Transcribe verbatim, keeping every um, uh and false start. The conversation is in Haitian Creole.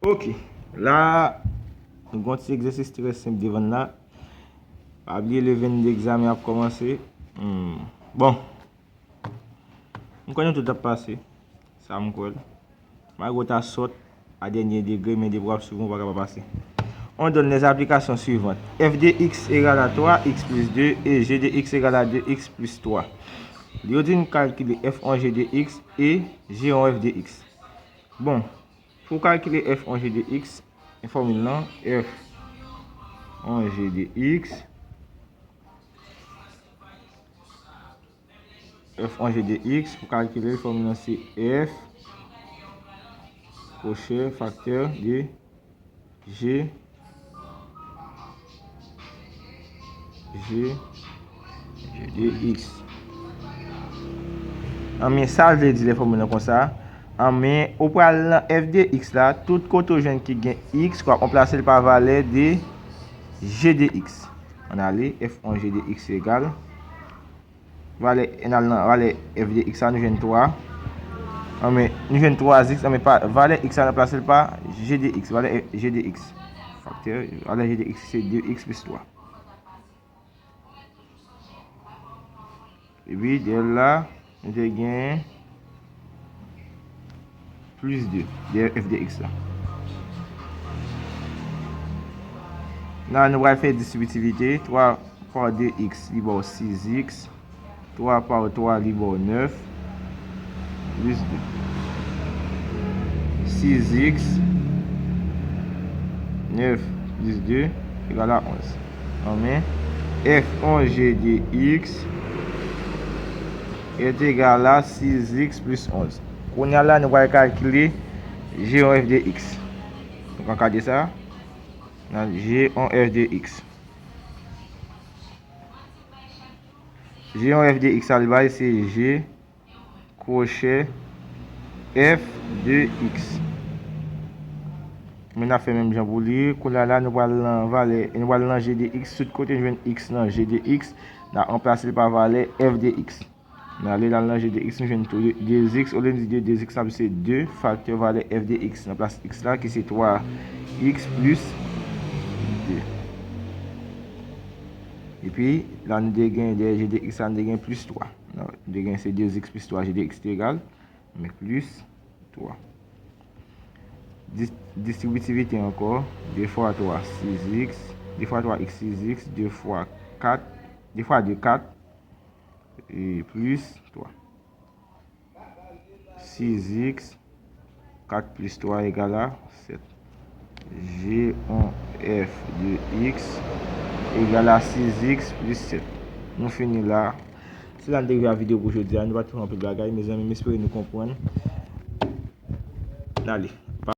Ok, la, nou gen yon ti egzèsis trè senp devan n la. Pa bliye le vennde egzamen ap kòmanse. Hmm. Bon, m kwè nou tout ap pase. Sa m kwè l. Malgre w ta sòt a dènye degre, men depi w ap swiv mwen, ou pa ka pa pase. On donne les applications suivantes. F de x égale à trois x plus deux et g de x égale à deux x plus trois. Li yo di n kalkile f on g de x e g on f de x. Bon, pou w kalkile f on g de x, fòmil lan, f on g de x, f on g de x, pou kalkile l, fòmil lan se f kwochè faktè de g, g de x. Anben, sa vle di lè fòmil lan konsa, anben, ou pral nan f de x la, tout kote ou jwenn ki gen x, w ap ranplase l pa valè de g de x. Ann ale, f on g de x egal. Valè, n al nan valè f de x la, nou jwenn twa. Anben, nou jwenn twa x, anben, pa, valè x la, n ranplase l pa g de x, valè g de x. Faktè, valè g de x se de x plis twa. Epi, dèyè l la, nou te gen plis de, dèyè f de x la. La, nou pral fè distribitivite, twa pa de x, li ba w sis x. Twa pa twa, li ba w nèf, plis de. Sis x, nèf plis de, egal a onz. Anben, f on g de x est égal à sis x plus onze. Kounye a la, nou pral kalkile g on f de x. Donk, ankadre sa, nan g on f de x. G on f de x, sa l bay, se g kwochè f de x. Men n ap fè menm jan pou li. Kounye a la, nou pral nan valè, nou pral nan g de x. Tout kote n jwenn x nan g de x, n ap ranplase l pa valè f de x. N ale la nan g de x, nou jwenn tou de x. Olye n di de, de x, n ap di se de faktè valè f de x nan plas x la, ki se twa x plis de. Epi, la nou te gen, dèyè g de x la, nou te gen plis twa. Non, nou te gen se de x plis twa, g de x te egal, men plis twa. Dis-, distribitivite ankò, de fwa twa, sis x, de fwa twa x, sis x, de fwa kat, de fwa de kat, e plis twa. Sis x, kat plis twa egal a sèt. G on f de x egal a sis x plis sèt. Nou fini la. Se la n te rive a videyo pou jodi a. Nou pa t fè anpil bagay, mezanmi, m espere nou konprann. N ale.